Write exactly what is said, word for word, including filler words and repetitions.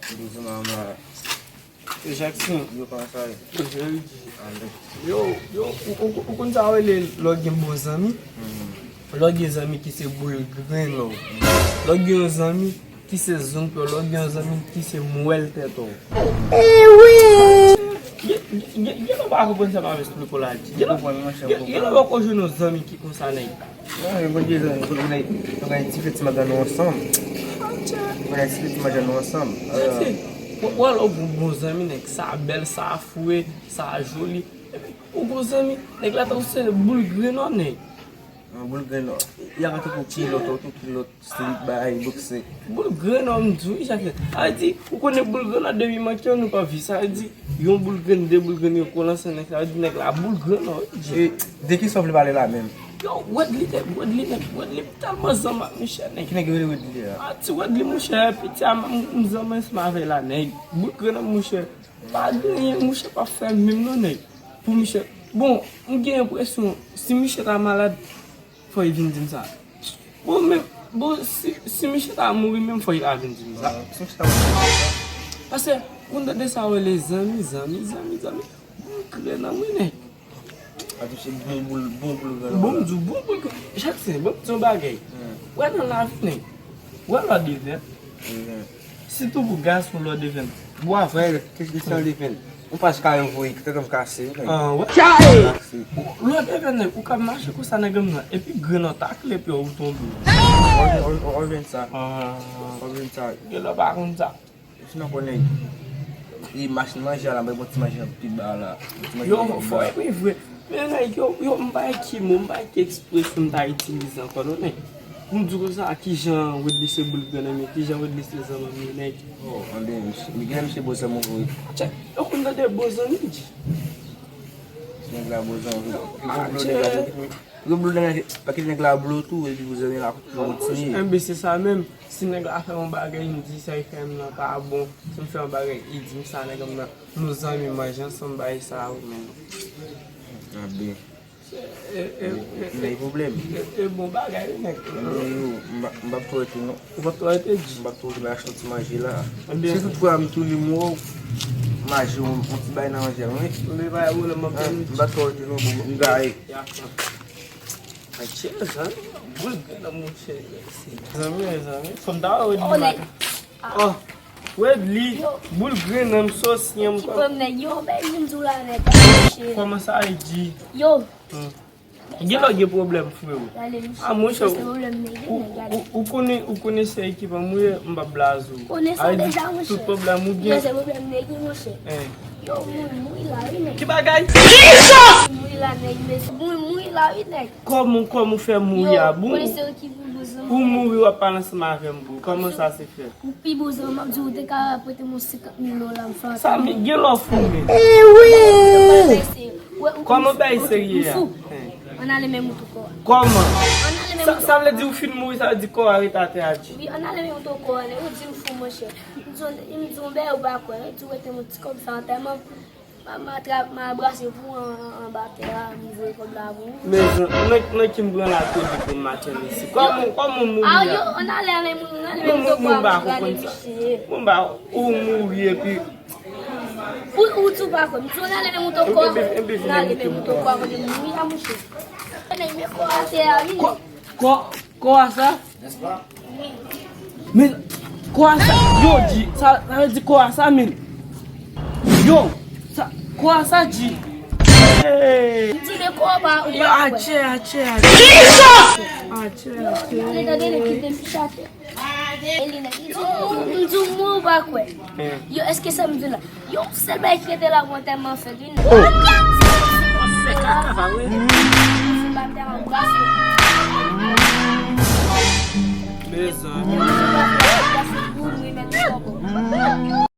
Yo, Jackson. Yo, kòman sa ye? Yo, yo, ou, ou, ou konn sa yo rele lè w gen bon zanmi? Lè w gen zanmi ki se boul grenn ou. Lè w gen yon zanmi ki se zong pè w, lè w gen yon zanmi ki se mwèl tèt ou. Gen, gen, gen, gen lè w pa konprann sa m ap esplike w la, G. Gen lè, gen, gen lè w poko jwenn yon zanmi ki konsa, nèg. Non, yo konn gen zanmi, yo konn gen, yo konn gen ti fè ti maga nou ansanm. Yo konn gen ti fè ti maga nou ansanm. Alò, w, w wè lè w gen yon bon zanmi, nèg, sa bèl, sa fre, sa joli. Epi, ou bon zanmi, nèg la tankou se boul grenn ou, nèg. Yon boul grenn, y a tankou kilòt, tankou kilòt, slip, bagay, bokse. Boul grenn, m di w, wi, Jacqueline. Sa vle di, ou konnen boul grenn, depi manke, nou pa viv. Sa vle di, yon boul grenn, de boul grenn, yo kole ansanm, nèg, sa vle di, nèg la, boul grenn, wi, G. E de ki sa w vle pale la menm? Yo, Wedley, nèg, Wedley, nèg, Wedley, m tèlman zanmi ak monchè, nèg. Ki nèg yo rele Wedley a? A, ti Wedley, monchè, piti a, m, m zanmi ansanm avè l la, nèg. Boul grenn, monchè. Pa genyen, monchè, pa fè menm non, nèg. Pou monchè. Bon, m gen enpresyon, si monchè ta malad, fò li vin di m sa. Bon, men, bon, si, si monchè ta mouri menm, fò li ta vin di m sa. Ah, si monchè ta mouri menm, sa. Paske, ou tande sa, w rele zanmi, zanmi, zanmi, zanmi. Boul grenn nan mwen, nèg. A touche bon boul, bon boul grenn. Bon, m di w, bon boul grenn. Jackson, bon, m di w yon bagay. Hmm. Wè nan lavi, nèg. Wè lò de vèt. Hmm. Sitou pou gason lò de vèt. Bwa vre, kesyon de vèt. Ou pa ka envoye, ki tèt kase, wi, nèg. Ah, wè. Kase. Lò de vèt, nèg, ou ka mache konsa nan granm nan. Epi grenn nan takle pye w tonbe. Ou, ou, ou, ou jwenn sa. Ah. Ou jwenn sa. Gen lè w pa konn sa. Sinon, konnen, e machin manje a la, mwen bon ti manje an pi ba la. Bon ti manje. Yo, an fò, fò, e vre. Men, nèg, yo, yo, m pa gen ki mo, m pa gen ki ekspresyon m ta itilize ankò, non, nèg. Pou m di w konsa, kijan Wedley se boul grenn nan men, kijan Wedley se zanmi m, nèg. Oh, anben, misye, men gen lè misye bon zanmi w vre. Atchè, yo konn tande bon zanmi, di. Nèg la bon zanmi. Yo blo nèg la, yo blo nèg la, pa kite nèg la blo tou, epi pou zanmi la kontinye. Enben, se sa menm. Si nèg la fè yon bagay, m di sa li fè m nan pa bon. Si m fè yon bagay, li di m sa, nèg m nan. Nou zanmi, manje ansanm, bagay sa yo menm. Anben. E, e, e, e, men pwoblèm. E, e bon bagay, wi, nèg. Anben, yo, m p ap, m p ap twò rete, non. Ou p ap twò rete, di. M p ap twò rete, m al achte yon ti manje la. Anben. Si toutfwa m tounen m wè w, m achte yon, yon ti bagay nan manje a, wi. Anben, pa gen pwoblèm, m ap tann ou. M p ap twò rete, non, bon, m gaye. Atchè, zanmi, boul grenn nan, monchè, mèsi. Zanmi, zanmi, fò m ta wè Wedley maten. Oh, Wedley, boul grenn nan, m sòsye, m. Ki pwoblèm, nèg? Yo, bèl vin di w la nèt, monchè. Kòman sa ye, di? Yo. Hmm. Gen lè gen pwoblèm, frero. Gade, misye, ah, monchè, se pwoblèm nèg, ou, nèg, gade. Ou, ou konnen, ou konnen se ekip an m ye, m p ap blaze w. Konnen sa deja, monchè. Tout pwoblèm ou gen. Yo, se pwoblèm nèg, monchè. Hein. Yo, moun mouri la, wi, nèg. Ki bagay? Kisa? Moun mouri la, nèg, mesye. Moun mouri la, wi, nèg. Kòman, kòman w fè mouri a? Bon, ou mouri, w ap pale ansanm avè m, bro. Kòman sa se fèt? Ou pi bon zanmi, m ap di w, ou te ka prete m yon senkant mil dola, m fè antann. Sa, men gen lè w fou, men. Kòman w bay serye a? Ann ale men moto kò a. Kòman? Ann ale men moto kò a. Sa, sa vle di ou fin mouri, sa vle di kò a ret atè a, G. Wi, ann ale men moto kò a, nèg. Ou di m fou, monchè. M di w, m di w, bèl ou pa kwè. Ou di w rete m yon ti kòb sa antèman. M a, m a tra-, m a brase pou an, an, anba tè a, m voye kòb la pou ou. Men zan-, nan, nan ki m pran lakodi pou m mache isi? Kòman, kòman w mouri a? Ah, yo, ann ale, ann ale, ann ale men moto kò a, ann ale, mesye. Bon, ba, ou mouri epi. Ou, ou di w pa kwè. M di w ann ale men moto kò a. Ann ale men moto kò a, kote m mouri a, monchè. Ann ale men kò a atè a, wi. Kò, kò, kò a sa? Men, kò a sa, yo, di, sa, sa vle di kò a sa, men. Yo, sa, kò a sa, di. Hey. M di men kò a pa, ou pa kwè. Atchè, atchè, atchè. Kisa? Atchè, atchè. Yo, tande, tande, kite m piche atè. E li nèt. M di w, m di w, mwen ou pa kwè. Yo, èske sa m di w la? Yon sèl bagay ki rete la pou antèman fèt, wi, nèg. Oh. Mezanmi.